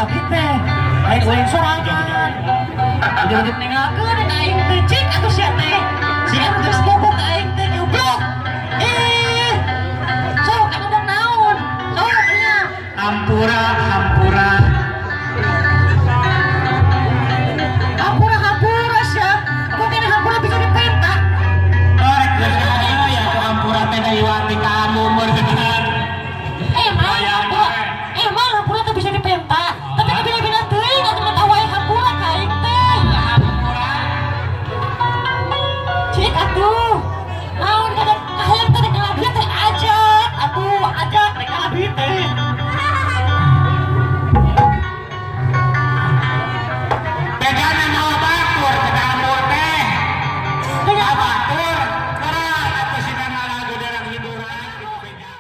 Aki teh. Lain uing sorangan. Udah ninggalkeun ka aing teh, cik atuh sia teh. Sia geus bogoh ka aing teh, goblok. Eh. Sok ngomong naon? Sok nya. Hampura, hampura. Hampura hampura sia. Aku kene hampura bisa dipenta. Oh, rek geus ayo ya tuh hampura teh da iwati ka anu meureun. Emang hampura, emang hampura teh bisa dipenta. Tapi kabila-bila teuing atuh mah wae hampura ka aing teh. Hampura. Cik atuh. Naon kada kahayang teh rek duit teh ajak atuh, ajak rek duit teh. Bedana mawa batur teh hampur teh. Batur berat atuh sina ngalagu derang hiburan gitu beda.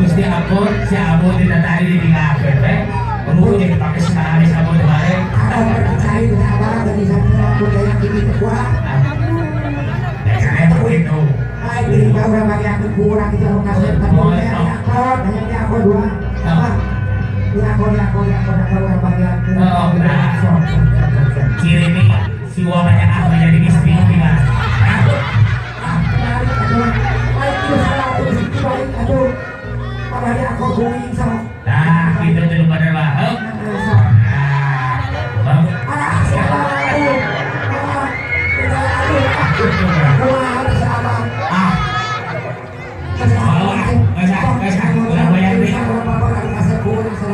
Gusti ampun, si Abu tidak tadi di ngapain teh. Perlu jadi pakai sekali si Abu kemarin. Ya saya begitu. Kirimi si wamanya ah menjadi istri gimana? Nah, gitu tuh pada lah. Nah, ah,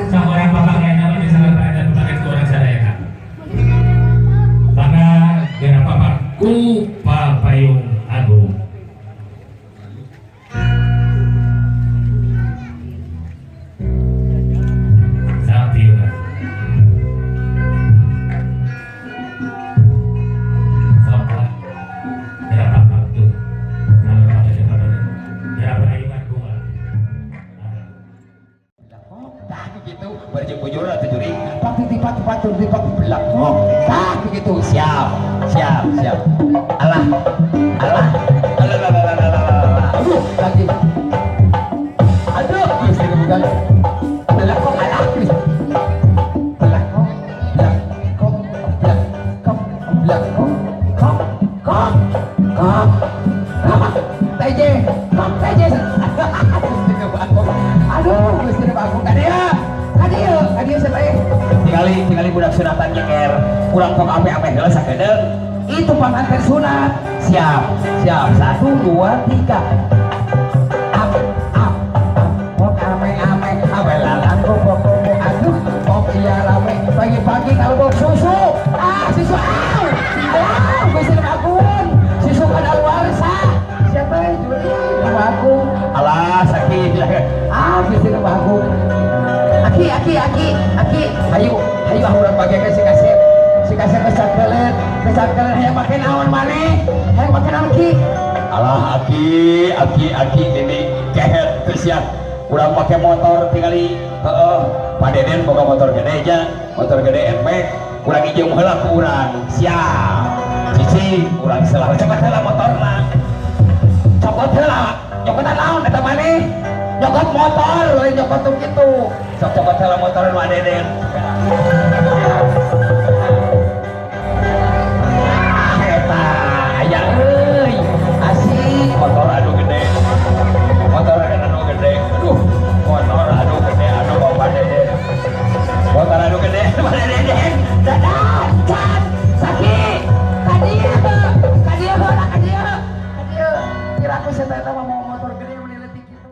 seorang bapak kayaknya ini sangat ada pakai kurang sadaya kak. Maka gara bapak ku papayung agung. Sampiyungan. Sampai gara bapak tuh. Sama bapak siapa gara payungan gua. Tah gitu, berjubujur atau juri, pak titik pak pak titik pak belak tah begitu, siap, siap, siap. Alah, alah, alah, alah, alah, alah, alah, aduh, lagi, aduh, mesti bukan, belak kok, alah, belak kok, belak kok, belak kok, belak kok, kok, kok, kok, kok, TJ, kok TJ, aduh, mesti aku kadia, kadia, kadia siapa ya? Tingali, tingali budak sunatan nyeker, kurang kok ame-ame heula sakedeung. Itu panganten sunat. Siap, siap. 1, 2, 3. Up, up, up. Kok ame-ame, ame lalang kok kok kok aduh, kok iya rame. Pagi-pagi kalau susu, ah susu, ah, alah, bisa akun. Susu kan aluarsa. Siapa yang juri? Aku. Alah sakit. Ah, bisa aku. Aki, aki, aki, aki, hayu, hayu urang bagian si kasep, si kasep kesakeuleun, kesakeuleun hayang make naon maneh, hayang make naon ki? Alah aki, aki, aki ini kehet teu sia. Urang make motor tingali, heeh, Pak Deden boga motor gede nya, motor gede NMAX, urang ijeum heula ku urang, siap. Cici, urang selah cokot heula motorna. Cokot heula, nyokotan naon eta maneh? Nyokot motor, lain nyokot tuh gitu. Sok cokot heula motor nu Deden. Eta aya euy, asik motor anu gede. Motor anu gede. Aduh, motor anu gede anu Bapak Deden. Motor anu gede Bapak Deden. Dadah, cat, sakit. Ka dieu, ka dieu heula, ka dieu. Ka dieu. Kira aku sia eta mah mau motor gede meuni leutik kitu.